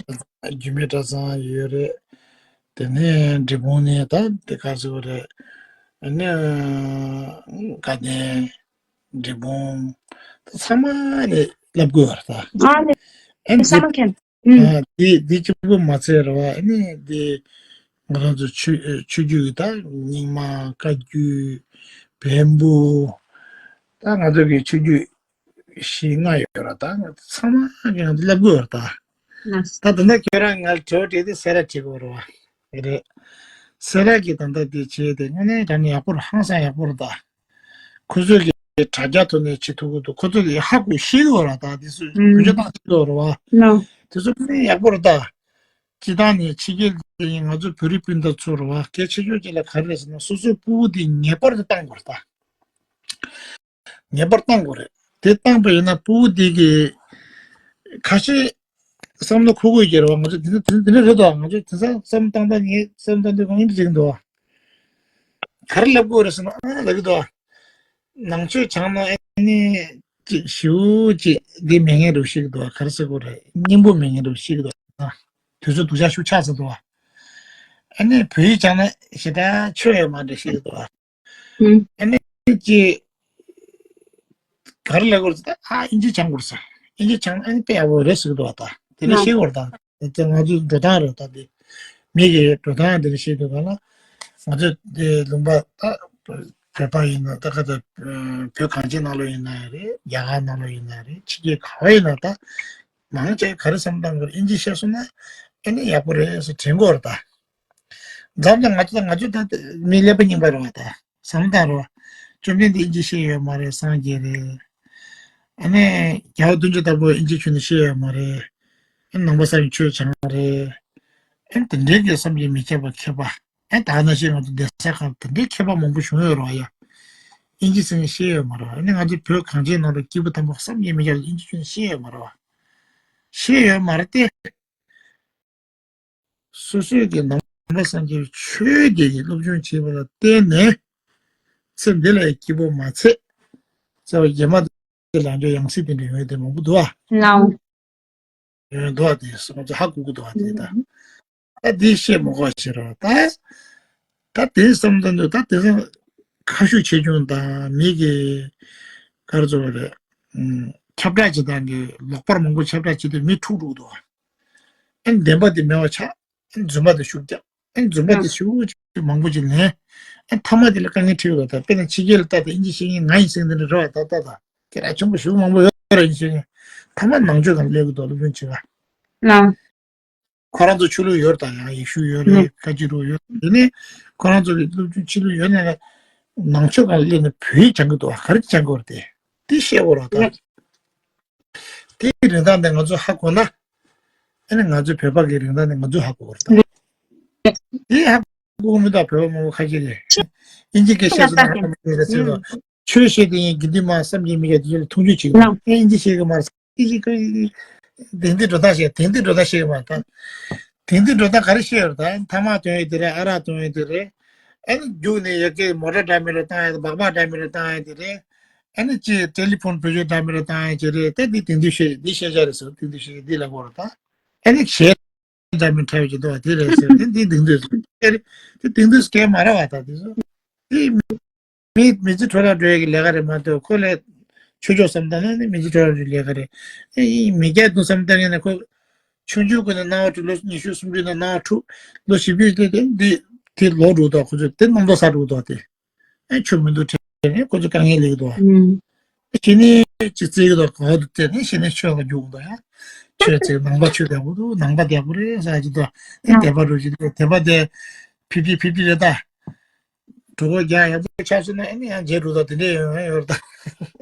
རྒྱུད་སྨད་གྲྭ་ཚང་ཡོད་རེད། དེ་ནས་འབྲས་སྤུངས་ནས་ད་དེ་ག་ཚོད་རེད། ཨ་ནི་དགའ་ལྡན། འབྲས་སྤུངས། ད་ཚང་མ་ནས་བསླབ་དགོས་པ་རེད་ད། ཨ་ནི་ཨ་ནི་ས་མ་ཁེམ། ཨ། འདི་འདི་གཅིག་པུ་མ་ཚད་རེད་བ། ཨ་ནི་འདི་ང་རང་ཚོ་ཆོས་ཆོས་བརྒྱུད་ཀྱི་ད་རྙིང་མ། བཀའ་བརྒྱུད། བེམ་པོ། ད་ང་ཚོ་གི་ཆོས་བརྒྱུད་བཞི་ལྔ་ཡོད་ར། ད་ང་ཚོ་ཚང་མ་གི་ང་ཚོ་བསླབ་དགོས་ར་ད། ལགས། ད་ད་ལྟ་ཁྱོད་རང་ང་ལ་དྲི་བ་དྲིས་ཏེ་སེ་ར་དྲི་དགོས་རེད་བ། རེད། སེ་ར་གི་ད་ལྟ་འདི་བྱས་ཏེ་དངོས་གནས་དྲང་གནས་ཡག་པོ་རེད། ཧང་སང་ཡག་པོ་རེད་ད། ཁོ་ཚོས་ཀྱི་དྲ་རྒྱ་ཐོག་ནས་བྱེད་ཐུབ་ཀྱི་འདུག་ཁོ་ཚོས་ཀྱི་ཧ་གོ་ཤེས་ཀྱི་ཡོད་ར་ད། དེ་ཚོས་ཨུམ། བེད་སྤྱོད་བཏང་ཤེས་ཀྱི་ཡོད་ར་བ། ལགས། དེ་ཚོ་དངོས་གནས་ཡག་པོ་རེད་ད། སྤྱིར་བཏང་ནས་ཕྱི་རྒྱལ་དེ་ཡིན། ང་ཚོ་བོད་རིགས་སྤུན་ཟླ་ཚོ་རེད་བ། གལ་ཆེ་ཤོས་ཅིག་ལ་ག་རེ་རེད་ཟེར་ན། སོ་སོའི་སྤུ་གུ་དེ་ངེས་པར་དུ་བཏང་དགོས་རེད་ད། ངེས་པར་བཏང་དགོས་རེད། དེ་བཏང་པ་ཡིན་ན་སྤུ་གུ་དེ་གི་ཁ་ཤས་བསམ་བློ་འཁོར་དགོས་ཀྱི་རེད་བ། ང་ཚོ་དེ་འདྲ་དེ་འདྲ་རེད་དོ། ང་ཚོ་དེང་སང་བསམ་བཏང་སྟངས། ངའི་བསམ་བཏང་དུས་ང་ཡིན་ཟེར་གྱི་འདུག་བ། ག་རེ་ལབ་དགོས་རེད་ཟེར་ན། ཨ་ལབ་ཀྱི་འདུག་བ། ནང་ཆོས་སྦྱངས་ན་ཨ་ནི་ཅིག་ཞེ་པོ་ཅིག་འདི་མེད་མཁན་རེད་ཤེས་ཀྱི་འདུག་བ། ག་རེ་ཟེར་དགོས་རེད། སྙིང་པོ་མེད་མཁན་རེད་ཤེས་ཀྱི་འདུག་བ། དུས་ཚོད་སྡུག་ཅག་ཤུགས་ཆག་ཟེར་འདུག་བ། ཨ་ནི་བོད་ཡིག་སྦྱངས་ན་ཞེ་དྲག་ཆོ་ཡོད་མ་རེད་ཤེས་ཀྱི་འདུག་བ། ཨུམ། ཨ་ནི་ཅིག་ག་རེ་ལབ་དགོས་རེད་ཟེར་ན། ཨ་ཨིན་ཇི་སྦྱང་དགོས་རེད་ཟེར། ཨིན་ཇི་སྦྱང་ན་ཨ་ནི་དཔེ་ཡག་པོ་རེད་ཟེར་གྱི་འདུག་བ། ད་དེ་འདྲ་ཤེས་དགོས་རེད་ད། དེ་ང་ཚོའི་འགྲོ་སྟངས་རེད་ད། དེ་མི་གི་འགྲོ་སྟངས་དེ་འདྲ་ཤེས་དགོས་ག་ལ། ང་ཚོ་དེ་ལུང་པ་ད་བོད་པ་ཡིན་ན་ད་ག་ད་བོད་གངས་ཅན་ནང་ལོགས་ཡིན་ན་རེད། རྒྱ་གར་ནང་ལོགས་ཡིན་ན་རེད། ཕྱི་རྒྱལ་ག་བ་ཡིན་ན་ད་མང་ཆེ་ག་རེ་བསམ་སྟངས་དགོས་རེད། ཨིན་ཇི་ཤེས་སོང་ན་ཨ་ནི་ཡག་པོ་རེད་ཟེར་དྲན་དགོས་རེད་ད། མཚམས་མཚམས་ང་ཚོ་ང་ཚོ་ད་མི་ཀླད་པ་རྙིང་པ་རེད་བ། ད་བསམ་སྟངས་རེད་བ། བཅོམ་ལྡན་འདས་ཨིན་ཇི་ཤེས་ཡོད་མ་རེད། སངས་རྒྱས་རེད། ཨ་ནི་རྒྱལ་བ་དོན་གྲུབ་ལྟ་བུ་ཨིན་ཇི་ཁྱོན་ནས་ཤེས་ཡོད་མ་རེད། ཨ་ནི་ནང་པ་སངས་རྒྱས་ཆོས་སྦྱངས་རེད། ཨ་ནི་དེ་འདྲའི་གི་བསམ་གྱིས་མི་ཁྱབ་པ་མཁས་པ། ཨ་ནི་ད་ནང་བཞིན་ང་ཚོ་གདན་ས་ཁག་དེ་འདྲའི་མཁས་པ་མང་པོ་བྱུང་ཡོད་རེད་བ་ཡ། ཨིན་ཇི་ཟེར་མཁན་ཤེས་ཡོད་མ་རེད་བ། ཨ་ནི་ང་ཚོ་བོད་གངས་ཅན་ནང་ལ་སྐྱེས་བུ་དམ་པ་བསམ་གྱིས་མི་ཁྱབ་པ་ཨིན་ཇི་ཁྱོན་ནས་ཤེས་ཡོད་མ་རེད་བ། ཤེས་ཡོད་མ་རེད་དེ། སོ་སོའི་གི་ནང་པ་སངས་རྒྱས་ཆོས་དེ་གི་སློབ་སྦྱོང་བྱས་པ་ལ་བརྟེན་ནས། ཚེ་འདི་ལ་ཡང་སྐྱིད་པོ་མ་ཚད། ཚེ་བ་རྗེས་མ་དེ་ལ་འགྲོ་ཡང་སྲིད་དེ་འདྲ་ཡོང་ཡ་དེ་མང་པོ་འདུག་ཨ། ལའོ། ཡོང་འདུག་ཨ། དེ་སོ་ང་ཚོ་ཧ་གོ་གི་འདུག་ཨ། དེ་ད། ད་དེ་བཤད་མ་དགོས་ཤེས་རོགས་ད། ད་དེ་བསམ་དོན་འདུག་ད་དེ་སང་ཁ་ཤུགས་ཆེ་ཆུང་དང་མི་གི་ག་རེ་ཟེར་བ་རེད། ཁྱབ་བསྒྲགས་བྱེད་སྟངས་ཀྱི་ལོག་པར་མང་པོ་ཁྱབ་བསྒྲགས་བྱེད་དུས་མི་འཁྲུག་འགྲོ་གི་འདུག་ཨ། ཨེ་བདེན་པ་དེ་མེད་པ་ཆགས། ཨེ་རྫུན་པ་དེ་ཤུགས་རྒྱག་ཨེ་རྫུན་པ་དེ་ཤུགས་ཅིག་མང་པོ་ཅིག་ལེན། ཨེ་མཐའ་མ་དེ་ལ་དཀའ་ངལ་འཕྲད་ཡོད་པ་དང་། དཔེར་ན་ཕྱི་རྒྱལ་ལ་ལྟ་དང་། ཨིན་ཇི་ཤེས་མཁན་ང་ཡིན་ཟེར་མཁན་དེ་འདྲ་རེད་བ། ད་ལྟ་དང་སྐད་གྲགས་ཆེན་པོ་ཞེ་པོ་མང་པོ་ཡོད་རེད། ཨིན་ཇི་ཤེས་མཁན་མཐའ་མ་ནང་ཆོས་སྒང་སླེབས་ཀྱི་འདུག་སློབ་སྦྱོང་བྱེད་ག་ལའོ། ཁོ་རང་ཚོ་ཆོས་ལུགས་ཡོད་རེད་དང་། ཡང་ཡེ་ཤུ་ཡོད་རེད། བཀའ་བརྒྱུད་རུ་ཡོད་རེད། དེ་ནས་ཁོ་རང་ཚོ་གི་སློབ་སྦྱོང་ཆོས་ལུགས་ཡོད་ན་ཡང་ནང་ཆོས་སྒང་སླེབས་ནས་བོད་ཡིག་སྦྱང་གི་འདུག་ག་རེ་སྦྱང་གི་ཡོད་རེད་དེ། དེ་བཤད་དགོས་རེད་ད། དེའི་རིན་ཐང་དེ་ང་ཚོ་ཧ་གོ་ན། ཨ་ནི་ང་ཚོ་བོད་པ་གི་རིན་ཐང་དེ་ང་ཚོས་ཧ་གོ་དགོས་རེད་ད། དེ་ཧ་གོ་མི་འདུག་བོད་པ་མང་པོ་ཁ་ཤས་ཀྱིས་ཨིན་ཇི་སྐད་བཤད་སོང་ན་ཧ་གོ་མི་འདུག་ཟེར་རོ། ཆོས་བཤད་དེ་ཡིན་དགེ་འདུན་མ་བསམ་གྱིས་མི་ཁྱབ་དེ་ཚོ་ལ་མཐོང་ཆུང་བྱེད་ཀྱི་འདུག་ཨིན་ཇི་བཤད་ཀྱི་མ་རེད། ཨིན་ཇི་ཁ་ དེང་དུས་འགྲོ་སྟངས་ཤེས། དེང་དུས་འགྲོ་སྟངས་ཤེས་མ་ད། དེང་དུས་འགྲོ་སྟངས་ག་རེ་ཤེས་ཡོད་ད། ཐ་མག་འཐུང་ཡས་དེ་རེད། ཨ་རག་འཐུང་ཡས་དེ་རེད། ཨ་ནི་རྒྱུགས་ནས་ཡ་གི་མོ་ཊ་འདྲ་མི་འདྲ་བཏང་ཡས་དེ། སྦག་སྦག་འདྲ་མི་འདྲ་བཏང་ཡས་དེ་རེད། ཨ་ནི་ཅི་ཊེ་ལི་ཕོན་བེད་སྤྱོད་འདྲ་མི་འདྲ་བཏང་ཡས་ཅི་རེད། དེ་འདི་དེང་དུས་ཤེས། འདི་ཤེས་བྱ་རེད་ཟེར། དེང་དུས་ཤེས་བྱ་འདི་ལ་གོ་ར་ད། ཨ་ནི་གཞས་འདྲ་མི་འདྲ་བའི་ཅི་འདུག་བ་དེ་རེད་ཟེར། དེ་འདི་དེང་དུས་སུ་དེ་དེང་དུས་སུ་སྐད་མ་ར་བ་ད་དེ་ཚོ། དེ་མི་མི་ཚེ་འཕྲོ་བརླག་འགྲོ་ཡས་ཀྱི་ལས་ཀ་རེད་མ་གཏོགས། ཁོ་ལས་ཆོས་ཕྱོགས་བསམ་བཏང་ན་ནི་མི་ཚེ་འཕྲོ་བརླག་འགྲོ་ཡས་ལས་ཀ་རེད། ཨེ་ཡིན་མི་སྐྱ་དུ་བསམ་བཏང་ཡས་ན། ཁོ་ཆུང་ཆུང་ཀུན་ནས་སྣང་བ་འཁྲུག། ལོ་ཉི་ཤུ་སུམ་ཅུ་ནས་སྣང་བ་འཁྲུག། ལོ་བཞི་བཅུ་དེ་དེ་འདི་དེ་ལོག་འགྲོ་དོ། ཁོ་ཚོ་དེ་རྣམ་རྟོག་ཟ་འགྲོ་དོ་དེ། ཨེ་ཆོས་མི་འདུག་དྲན་ནས་ཁོ་ཚོ་དཀའ་ངལ་སླེབས་ཀྱི་འདུག་བ། ཨུམ། གཞི་ནས་ཅི་བརྩི་གི་འདུག་གོ་འདུག་དེ་ནས་གཞི་ནས་ཆོས་ལ་རྒྱུག་གི་འདུག་ཡ། ཆོས་བརྩི་ནང་པ་ཆོས་བདེ་པོ་འདུག་ནང་པ་བདེ་པོ་རེད་ཟེར་གྱི་འདུག་ཨེ་དད་པ་འགྲོ་གི་འདུག་དད་པ་དེ་ཕི་ཕི་ཕི་ཕི་རེད་ད། གྲོད་ཁོག་རྒྱགས་ཡག་པོ་ཆགས་སོང་ན་ཨེ་ནི་ཡང་མཇལ་འགྲོ་ད་དེ་འདྲས་ཡོང་ཡོད་རེད་ད།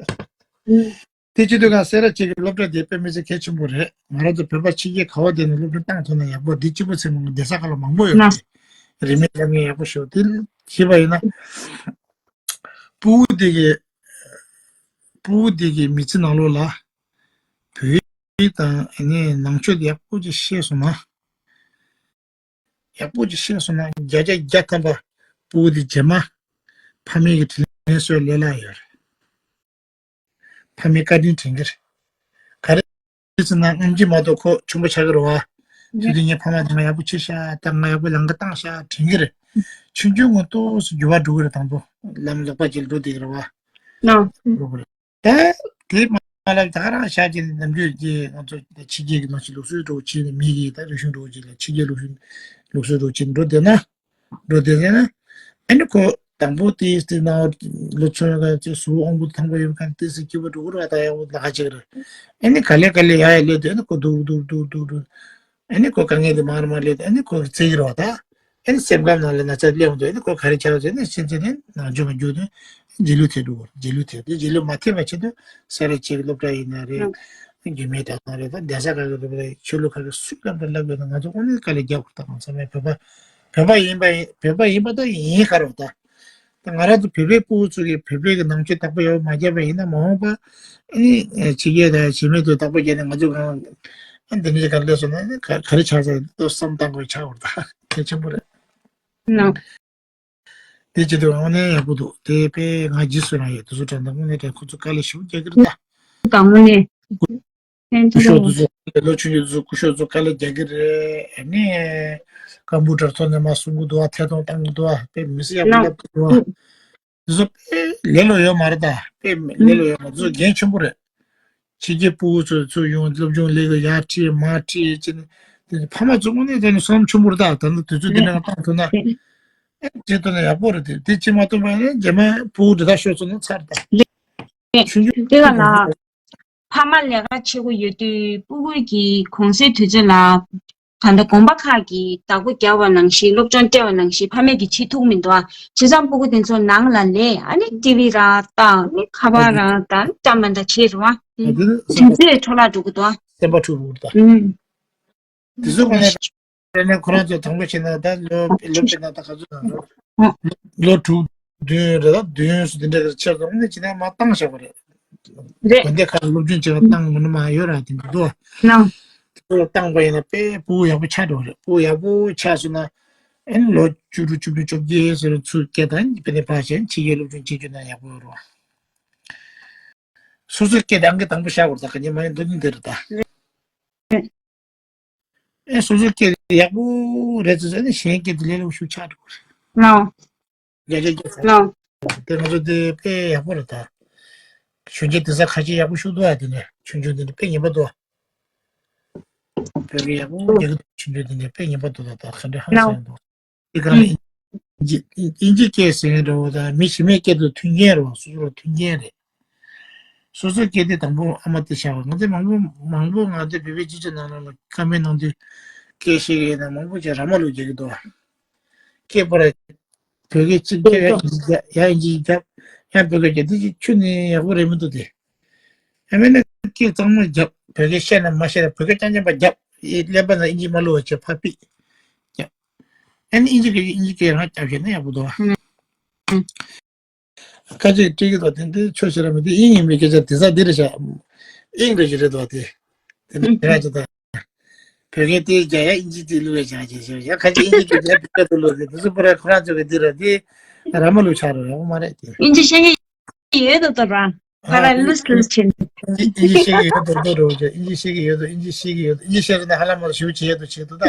ཨུམ། དེ་བྱེད་དུས་གང་སེ་ར་གཅིག་གི་སློབ་གྲྭ་དེ་དཔེ་མི་སྲིད་གལ་ཆེན་པོ་རེད། ང་རང་ཚོ་བོད་པ་ཕྱི་རྒྱལ་ག་བ་བསྡད་ནས་སློབ་གྲྭ་བཏང་ཐུབ་ན་ཡག་པོ། འདི་གཅིག་པོ་ཚེ་མང་བསྡད་ས་ག་ལ་མང་པོ་ཡོད་རེད། རིན་མེད་སློབ་གཉེར་ཡག་པོ་ཞུ་དེ་བྱས་པ་ཡིན་ན། སྤུ་གུ་དེ་གི་སྤུ་གུ་དེ་གི་མི་ཚེ་ནང་ལོགས་ལ་བོད་ཡིག་དང་ཨ་ནི་ནང་ཆོས་དེ་ཡག་པོ་ཅིག་ཤེས་སོང་ན། ཡག་པོ་ཅིག་ཤེས་སོང་ན་བརྒྱ་ཆ་བརྒྱ་ཐམ་པ་སྤུ་གུ་དེ་རྗེས་མ་ཕ་མེས་ཀྱི་དྲིན་ལན་གསོ་ལས་སླ་ཡོད་རེད། ཕ་མའི་བཀའ་དྲིན་དྲན་གྱི་རེད། ག་རེ་ཟེར་ན་སྔོན་ཆད་མ་གཏོགས་ཁོ་ཆུང་པ་ཆགས་ཀྱི་རེད་བ། དེ་དུས་ངའི་ཕ་མ་དང་ང་ཡག་པོ་བྱས་ཤག་ད་ང་ཡག་པོ་ལམ་ཁ་བཏང་ཤག་དྲན་གྱི་རེད། ཆུང་ཆུང་ངོ་ཏོག་ཙམ་འགྱུར་བ་འགྲོ་གི་རེད། དང་པོ་ལམ་ལེགས་པ་ཅིག་འགྲོ་བསྡད་ཀྱི་རེད་བ། ལོ་གི་རེད། ད་དེ་མ་ལབ་ད་ག་རང་ཤག་ཅིག་ནི་ནམ་རྒྱུན་གྱི་ང་ཚོ་ཕྱི་རྒྱལ་གྱི་ནང་ཆོས་ལུགས་སྲོལ་འདྲ་བོ་བྱས་ནས། མི་གི་ད་རིག་གཞུང་འདྲ་བོ་ཅིག་ལ་ཕྱི་རྒྱལ་ལུགས་སྲོལ་ལུགས་སྲོལ་འདྲ་བོ་ཅིག་འགྲོ་བསྡད་ན། འགྲོ་བསྡད་ཟེར་ན། ཨ་ནི་ཁོ་དང་པོ་དེ་དེ་ནང་ལོ་ཆུང་ཡོད་ག་ཅིག་གཟུགས་དབང་པོ་དང་པོ་ཡོད་མཁན་དེ་སྲིད་སྐྱིད་པོ་འགྲོ་གི་རེད་བ། ད་ཡག་པོ་ལ་ཁ་ཅིག་རེད། ཨ་ནི་ག་ལེ་ག་ལེ་ཡ་ཡ་སླེབས་དུས་ཨ་ནི་ཁོ་སྡུག་སྡུག་སྡུག་སྡུག་སྡུག་ཨ་ནི་ཁོ་དཀའ་ངལ་དེ་མར་མར་སླེབས་དུས་ཨ་ནི་ཁོ་གི་བརྩི་གི་རེད་བ། ད་ཨ་ནི་སེམས་ཁམས་ནང་ལ་ན་ཚ་སླེབས་འོང་དུས་ཨ་ནི་ཁོ་ག་རེ་ཆགས་ཟེར་ན། ཕྱིན་ཆད་ནས་ནང་ཆོས་མ་རྒྱུག་དུས་རྗེས་ལུས་ཐེབས་འགྲོ་གི་རེད། རྗེས་ལུས་ཐེབས་དུས་རྗེས་ལུས་མ་ཐེབས་པ་ཆེད་དུ་སེ་ར་བྱེས་ཀྱི་སློབ་གྲྭ་ཡིན་ན་རེད། རྒྱུད་སྨད་དག་ན་རེད། ད་གདན་ས་ཁག་གི་སློབ་གྲྭ་ཆོས་ལུགས་ཁག་གི་སུས་ལབ་དང་ལབ་ཡོད་ན་ང་ཚོ་དངོས་གནས་དཀའ་ལས་རྒྱག་དགོས། ད་གང་ཟེར་ན་བོད་པ་བོད་པ་ཡིན་པ་ཡིན། བོད་པ་ཡིན་པ་ད་ཡིན་ག་རེད་བ། ད་ད་ང་རང་ཚོ་བོད་པའི་ཕྲུ་གུ་ཚོ་གིས་བོད་པའི་གི་ནང་ཆོས་བདག་པོ་ཡག་པོ་མ་བརྒྱབ་པ་ཡིན་ན། མ་འོངས་པ་ཨ་ནི་ཕྱི་རྒྱལ་དང་གཞན་མི་ཚོ་བདག་པོ་བརྒྱབ་ནས་ང་ཚོ་གང་ཨ་འདི་འདྲའི་ག་སླེབས་སོང་ན་ཨ་ནི་ག་ག་རེ་ཆགས་ཚར་འདུག་བསམ་བཏང་དགོས་ཆགས་པ་རེད། ད་གལ་ཆེན་པོ་རེད། ནོ། དེ་བྱེད་དུས་དངོས་གནས་ཡག་པོ་འདུག་དེ་དཔེ་ང་རྗེས་སུ་རང་ཡོད། དེ་ཚོ་དྲན་ད་དངོས་གནས་དྲན། ཁོ་ཚོ་དཀའ་ལས་ཞེ་པོ་རྒྱག་གི་རེད་ད། དང་དངོས་གནས། ཕན་ཐོགས། སྐུ་ཞབས་དེ་ཚོ་ལོ་ཆུང་ཆུང་དེ་ཚོ་སྐུ་ཞབས་ཚོ་དཀའ་ལས་རྒྱག་གི་རེད། ཨ་ནི་ཀམ་པུ་ཊར་ཐོག་ནས་མར་གསུང་གི་འདུག་བ། ཐད་གཏོང་བཏང་གི་འདུག་བ། དཔེ་མི་སྲིད་ཡག་པོ་ལབ་གི་འདུག་བ། དེ་ཚོ་དཔེ་ལེ་ལོ་ཡོད་མ་རེད་ད། དཔེ་ལེ་ལོ་ཡོད་མ་རེད། དེ་ཚོ་འགན་ཆེན་པོ་རེད། ཕྱི་རྒྱལ་ཕྲུ་གུ་ཚོ་ཚུར་ཡོང་སློབ་སྦྱོང་ལས་ཀ་ཡར་ཁྲིད་མར་ཁྲིད་བྱས་ནས། དེ་ཕ་མ་ཚོ་དངོས་གནས་དྲང་གནས་བསོད་ནམས་ཆེན་པོ་རེད་ད། ད་ནི་དུས་ཚོད་འདི་འདྲ་བཏང་ཐུབ་ན། ཨེ་བྱེད་ཐུབ་ན་ཡག་པོ་རེད། དེ་དེ་བྱེད་མ་ཐུབ་པ་ཡིན་ན་རྗེས་མ་ཕྲུ་གུ་འདི་དག་ཤོར་སོང་ན་ཚར་ད། ཆུང་ཆུང་དེ་ག་ལ། ཕ་མ་ལས་ཀ་བྱེད་དགོས་ཡོད་དུས་ཕྲུ་གུ་གི་གུང་སེང་དུས་ཚོད་ལ། ད་ལྟ་དགོན་པ་ཁག་གིས་བདག་པོ་རྒྱག་པ་ནང་བཞིན། སློབ་སྦྱོང་སྤྲད་པ་ནང་བཞིན་ཕ་མས་ཀྱིས་བྱེད་ཐུབ་མི་འདུག་ཨ། བྱས་ཙང་ཕྲུ་གུ་དེ་ཚོ་ནང་ལ་ལས་ཨ་ནི་ཊི་ཝི་ར་ལྟ། ཨ་ནི་ཁ་པར་ར་ལྟ། ཨ་ནི་ལྕམ་མ་འདྲ་བྱེད་རུང་ཨ། ཨ་དེ་ནི་སེམས་པ་ཚེ་འཕྲོ་བརླག་འགྲོ་གི་འདུག་ཨ། སེམས་པ་འཁྲུག་འགྲོ་གི་འདུག་ཨ། ཨུམ། དེ་ཚོ་ཁོ་ནས་ཁོ་རང་ཚོ་དང་པོ་བྱས་ན་ད་ལོ་ལོ་དཔེར་ན་ད་ག་ཚོད་ལོ་ལོ་དྲུག་བདུན་རེད་ད། བདུན་སུ་དེ་འདྲ་གི་ཆེད་དུ་ནི་བྱས་ན་མ་བཏང་བཞག་པ་རེད། རེད། དགོན་སྡེ་ཁག་སློབ་སྦྱོང་བྱེད་པ་བཏང་མི་ནུས་མ་ཡོད་ར་དེ་འདུག་ཨ། ནང་། དེ་ཚོ་བཏང་པ་ཡིན་ན་དཔེ་ཕྲུ་གུ་ཡག་པོ་ཆགས་འགྲོ་རེད། ཕྲུ་གུ་ཡག་པོ་ཆགས་སོང་ན་ཨེ་ལོ་བཅུ་དྲུག་བཅུ་བདུན་བཅོ་བརྒྱད་ཟེར་ཚུར་སྐད་དང་དཔེ་དེ་ཕར་བྱས་ཕྱི་རྒྱལ་སློབ་སྦྱོང་བྱེད་རྒྱུ་ན་ཡག་པོ་ཡོད་རེད་བ། སོ་སོའི་སྐད་དེ་ཨང་ཀི་དང་པོ་བཞག་དགོས་རེད། ད་ག་ཉི་མ་ཡིན་འདུག་ནི་འདི་རེད་ད། ཨེ་སོ་སོའི་སྐད་ཡག་པོ་རེད་ཟེར་ནས་གཞན་སྐད་དེ་ལས་སླ་པོ་ཞིག་ཆགས་འགྲོ་གི་རེད། ལའོ། རྒྱ་ཆེ་རྒྱ་ཚ། ལའོ། དེ་ང་ཚོ་དེ་དཔེ་ཡག་པོ་རེད་ད། གཞོན་སྐྱེས་དེ་ཚོ་ཁ་ཆེ་ཡག་པོ་ཞིག་འདུག་ཨ། དེ་ནས་ཆུང་ཆུང་དེ་འདྲ་དཔེ་ངན་པ་འདུག་བོད་སྐད་ཡག་པོ་རྒྱག་གི་འདུག་ཆུང་ཆུང་དེ་འདྲ་དཔེ་ངན་པ་འདུག་ད་ད་ག་འདྲ་ཧང་སང་འདུག་དེ་ག་ཨིན་ཇི་ཨིན་ཇི་སྐད་ཟེར་མཁན་འདྲ་བོ་དང་མི་གཞན་མའི་སྐད་དུ་མཐུན་རྐྱེན་རེད་བ། སོ་སོ་ལ་མཐུན་རྐྱེན་རེད། སོ་སོའི་སྐད་དེ་དང་པོ་ཨ་མ་དེ་བཞག་པ། ང་ཚོ་མང་པོ་མང་པོ་ང་ཚོ་བོད་པའི་སྤྱི་ཚོགས་ནང་ལ་བཀའ་མོལ་གནང་དུས་སྐད་བཤད་ཀྱི་ཡོད་ན་མང་པོ་ཅིག་ར་མ་ལུག་རྒྱག་གི་འདུག་སྐད་པར་བོད་སྐད་གཅིག་རྒྱབ་ཡང་ཨིན་ཇི་རྒྱབ་ཡང་ཨིན་ཇི་རྒྱབ་ཡང་བོད་སྐད་རྒྱབ་འདི་ཅིག་ཁྱོན་ནས་ཡག་པོ་རེད་མི་འདུག་སྟེ། ཡང་མིན་ན་སྐད་གཙང་མ་རྒྱབ། བོད་སྐད་བཤད་ན་མ་བཤད་ན་བོད་སྐད་རྐྱང་རྐྱང་པ་རྒྱབ། གླེན་པ་ན་ཨིན་ཇི་མ་ལུག་བྱས་ཕར་ཕུད་རྒྱབ། ཨ་ནི་ཨིན་ཇི་སྐད་ཨིན་ཇི་སྐད་རང་རྒྱབ་བཤད་ན་ཡག་པོ་འདུག་ཨ། ཁ་ཅིག་སྤྲད་ཀྱི་འདུག་དེ་འདི་ཆོས་ཟེར་ར་མི་འདི་དབྱིན་ཡིན་མིན་སྐད་ཆ་དེ་ས་འདི་རེད་ཤག་དབྱིན་རེད་ཅི་རེད་འདུག་དེ། དེ་ནས་དེ་ར་ཅི་ད། བོད་སྐད་དེ་རྒྱ་ཡ་ཨིན་ཇི་དེ་བླུགས་ཡ་བྱ་བྱེད་བྱེད་ཡ་ཁ་ཅིག་ཨིན་ཇི་གི་རྒྱ་བོད་སྐད་དུ་བླུགས་ཟེར་དེ་ཚོ་པུ་ར་ཁོ་རང་ཚོ་གི་འདི་ར་དེ་ར་མ་ལུག་ཆགས་རོ་ཡོང་མ་རེད་དེ། ཨིན་ཇི་ཤེས་ཀྱི་ཡོད་དོ་དོ་ར། ཁ་ར་ལུས་ལུས་ཆེན། ཨིན་ཇི་ཤེས་ཀྱི་ཡོད་དོ་དོ་རོ་ཅེ་ཨིན་ཇི་ཤེས་ཀྱི་ཡོད་དོ་ཨིན་ཇི་ཤེས་ཀྱི་ཡོད་དོ་ཨིན་ཇི་ཤེས་ཀྱི་ཡོད་དོ་ཨིན་ཇི་ཤེས་ཀྱི་ན་ཧ་ལམ་མ་ཞུ་བྱེད་དོ་བྱེད་དོ་ད།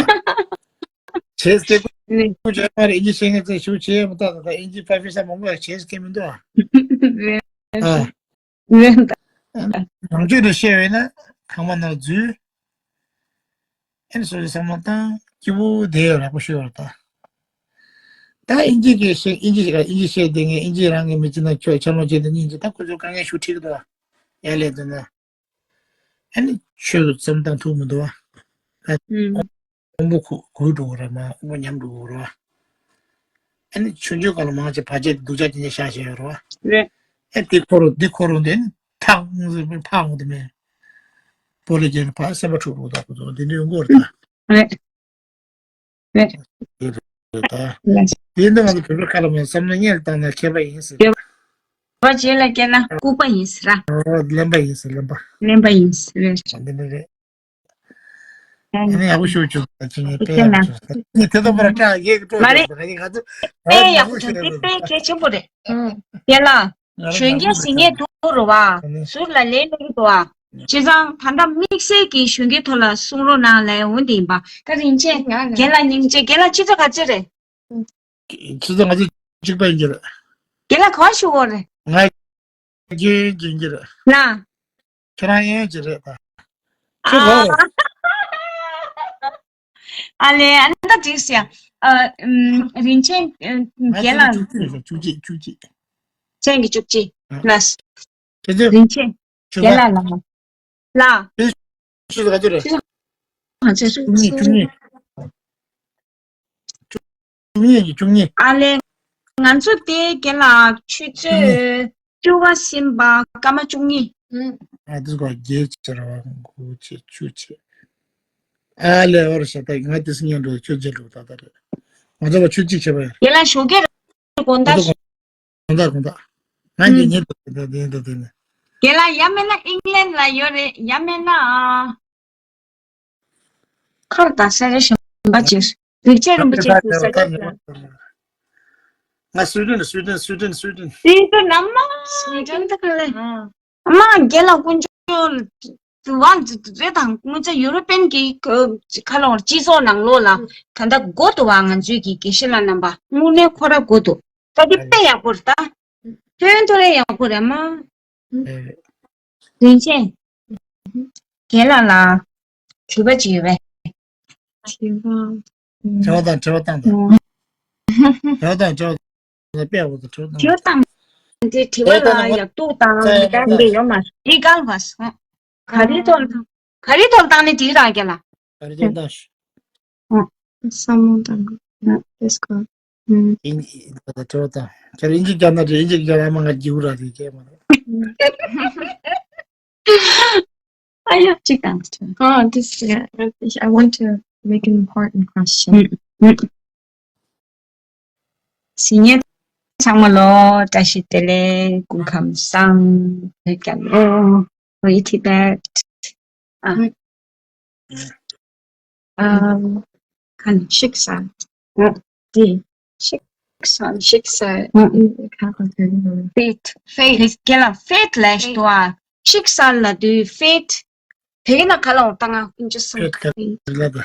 བྱེད་སྟེ་ཀུ་ཅེ་མ་རེད་ཨིན་ཇི་ཤེས་ཀྱི་ཚེ་ཞུ་བྱེད་མ་ད་ད་ཨིན་ཇི་པ་ཕི་ས་མང་པོ་བྱེད་སྐད་མི་འདུག་ཨ། ཡོད་ད། ནང་ཆོས་དུ་བཤད་བས་ན་ཁང་པ་ནང་འཛུལ། ཨེ་ནི་སོ་སོའི་བསམ་བློ་བཏང་སྐྱིད་པོ་བསྡད་ཡོད་རག་པོ་ཤོད་ཡོད་རེད་ད། ད་ཨིན་ཇི་གི་བཤད་ཨིན་ཇི་ཞིག་ཨིན་ཇི་བཤད་བསྡད་ངས་ཨིན་ཇི་རང་གི་མི་ཚེ་ནང་ཁྱོད་ཆ་ལོང་བྱས་ཏེ་སྙིང་རྗེ་ད་ཁོ་ཚོ་དཀའ་ངལ་ཞུ་ཁྲིད་གི་འདུག་ཨ། ཡ་ལས་འདུག་ན། ཨ་ནི་ཆོས་ཀྱི་བསམ་སྟངས་ཐུག་མི་འདུག་ཨ། ཨུམ། དབང་པོ་གུ་གུ་འགྲོ་གི་རེད་མ་དབང་པོ་ཉམས་འགྲོ་གི་རེད་བ། ཨ་ནི་ཆུང་ཆུང་སྐབས་ལ་མང་ཆེ་བར་ཆད་སྡུག་ཅག་ཅན་ཅན་བཞག་བཞག་ཡོད་རེད་བ། རེད། ཨ་དེ་འཁོར་རུ་འདི་འཁོར་རུ་འདི་ནི་ཐག་ཐག་འོང་དུ་མེད། སྤོ་ལོ་རྒྱག་ནི་ཕར་སེམས་པ་འཁྲུག་རུ་ད་ཁོ་ཚོ་འདི་འདྲའི་ཡོང་གི་རེད་ད། རེད། རེད། དེ་རེད་ད། ལགས། དེ་འདི་ང་ཚོ་བོད་པའི་ཁ་ལ་མ་བསམ་བློ་སྔོན་ལ་བཏང་ན་མཁས་པ་ཡིན་ཟེར། བ་རྗེས་ལ་སྐྱེས་ན་ལྐུགས་པ་ཡིན་ཟེར་ར། ཨོ་གླེན་པ་ཡིན་ཟེར་གླེན་པ། གླེན་པ་ཡིན་ཟེར་རེད། འདི་ནི་རེད། ཨ་ནི་ཡག་པོ་ཞུ་བཅུག་ད་ཅི་ངས་དཔེ་ཡག་པོ་ཞུ་ད་ངས་དེ་ཚོ་པར་སྐྲག་ཡས་ཀྱི་སྤྲོ་མ་རེད། ཞིག་ད་ངས་ང་ཚོ་དཔེ་ཡག་པོ་ཞུ་དེ་དཔེ་གལ་ཆེན་པོ་རེད། ཨང་། རྒན་ལགས། ང་རང་གཞོན་ནང་སྐྱེས་མི་ཟིན་ངེས་འདུག་རོ་བ། ཨ་ནི་ཟུར་ལ་ལས་མི་འདུག་བ། བྱས་ཙང་ད་ལྟ་དམིགས་བསལ་གྱི་གཞོན་སྐྱེས་ཐོག་ལ་གསུང་རོགས་གནང་ལས་འོ་འདི་ཡིན་པ། ད་རིན་ཆེན། རྒན་ལགས་སྙིང་རྗེ། རྒན་ལགས་ཆུ་ཚོད་ག་ཚོད་རེད། ཆུ་ཚོད་ང་ཚོ་གཅིག་པ་ཡིན་གྱི་རེད། རྒན་ལགས་ག་པར་བཞུགས་ཡོད་རེད། ང་རྒན་ཡིན་གྱི་རེད། ལ། ཁྱེད་རང་ཡན་གྱི་རེད་ད། ཁྱོད་ག་པར། ཨ་ལེ་ཨ་ནི་ད་འགྲིག་སོང་ཡ། ཨ། ཨམ། རིན་ཆེན། ཨ། ང་རྒན་ལགས། བཅུ་གཅིག་རེད་བཅུ་གཅིག་བཅུ་གཅིག་ཅན་གྱི་བཅུ་གཅིག་ཨ། ལགས། དེ་ཚོ་རིན་ཆེན། ཆུ་རྒན་ཚོད། ལགས་ལགས། ལགས། དེ་ཆུ་ཚོད་ག་ཚོད་རེད། ཆུ་ཚོད་ག་ཚོད་རེད། བཅུ་གཉིས་བཅུ་གཉིས། བཅུ་གཉིས་ཀྱི་བཅུ་གཉིས། ཨ་ལེ། ང་ཚོ་དེ་རྒན་ལགས་ཆུ་ཚོད་བཅུ་པ་ཟིན་པ་སྐར་མ་བཅུ་གཉིས། ཨ་དེ་སྐོར་བརྒྱད་ཅེར་བ་དགུ་ཅེར་བཅུ་ཅེར། ཨ་ལེ་བར་ཤ་ད་ང་དེ་སྙན་འགྲོ་ཆུ་རྒྱལ་འགྲོ་ད་ད་རེད། ང་ཚོ་བ་ཆུ་གཅིག་བྱས་པ་ཡ། རྒན་ལགས་ཞོགས་ཀས་དགོང་དག་དགོང་དག་དགོང་དག་ང་ཨུམ། གི་ཉིན་དུ་དེ་དེ་དེ་དེ་ནས། རྒན་ལགས་ཡ་མེད་ན་ཨིང་ལན་ལ་ཡོད་རེད་ཡ་མེད་ན། ཁར་དང་ས་རེ་གཞན་པ་ཅིག་རིག་བྱེད་རིན་པོ་ཆེ་གི་ས་ཆ་ལ། ང་སུའི་ཏན་སུའི་ཏན་སུའི་ཏན་སུའི་ཏན། སུའི་ཏན་ནམ་མ། སུའི་ཏན་ད་ག་ལེ། ཨ་མ་རྒན་ལགས་དཀོན་མཆོག་དུ་བ་རེ་དང་དངུལ་རྩ་ཡུ་རོ་པན་གྱི་ཁ་ལོང་སྤྱི་ཚོགས་ནང་ལོགས་ལ་ད་ལྟ་དགོ་ཏུ་བ་ང་ཚོའི་གི་དགེ་བཤེས་ལགས་རྣམ་པ་དངོས་གནས་ཁོ་ར་དགོ་ཏུ་ད་དེ་དཔེ་ཡག་པོ་རེད་ད། ཐོན་ཐོ་རེ་ཡག་པོ་རེད་མ། རིན་ཆེན། རྒན་ལགས་ལ་དྲི་བ་ཅིག་ཡོད་པས། དྲི་བ། དྲི་བ་དང་དྲི་བ་བཏང་དང་། དྲི་བ་དང་དྲི་བ་དང་དཔེ་ཡག་པོ་དང་དྲི་བ་བཏང་། དྲི་བ་དང་། དེ་དྲི་བ་ལ་ཡག་སྡུག་དང་མི་འདྲ་འདི་ཡོད་མ་རེད། འདི་གང་བ་སོང་། ག་རེ་ཐོག་ག་རེ་ཐོག་བཏང་ནས་དྲིས་རང་རྒན་ལགས། ག་རེ་ཐོག་བཏང་ཤོག་བསམ་བློ་བཏང་དགོས། Let's go. ཨིན་ཇི་ད་ལྟ་དྲི་བ་དང་ཁྱེད་ཨིན་ཇི་རྒྱབ་ན་རེད་ཨིན་ཇི་རྒྱབ་ཨ་མ་ང་རྒྱུག་ར་རེད་ཁྱེད་མ་རེད། ཨ་ཡ་གཅིག་དང་། Oh, this, yeah, I want to make an important question. ཟིན་ཉེ་ཚང་མ་ལོ་བཀྲ་ཤིས་བདེ་ལེགས་སྐུ་ཁམས་བཟང་བོད་རྒྱལ་ལོ། Free Tibet. ཨ། ཨམ། ཁ་ནས་ཤིག་ས། འོ། དེ། ཤིག་ས་ཤིག་ས། འོ། ཁ་ག་དེ་ནི། Faith. Faith. རྒན་ལགས་faith ལབ་ཤིག་འདུག་ཨ། ཤིག་ས་ལབ་དུས་faith དེ་ག་ན་ག་ལ་འོང་ད་ང་ཀུན་སྤྱོད་བཟང་། Faith ག་ལ་ད།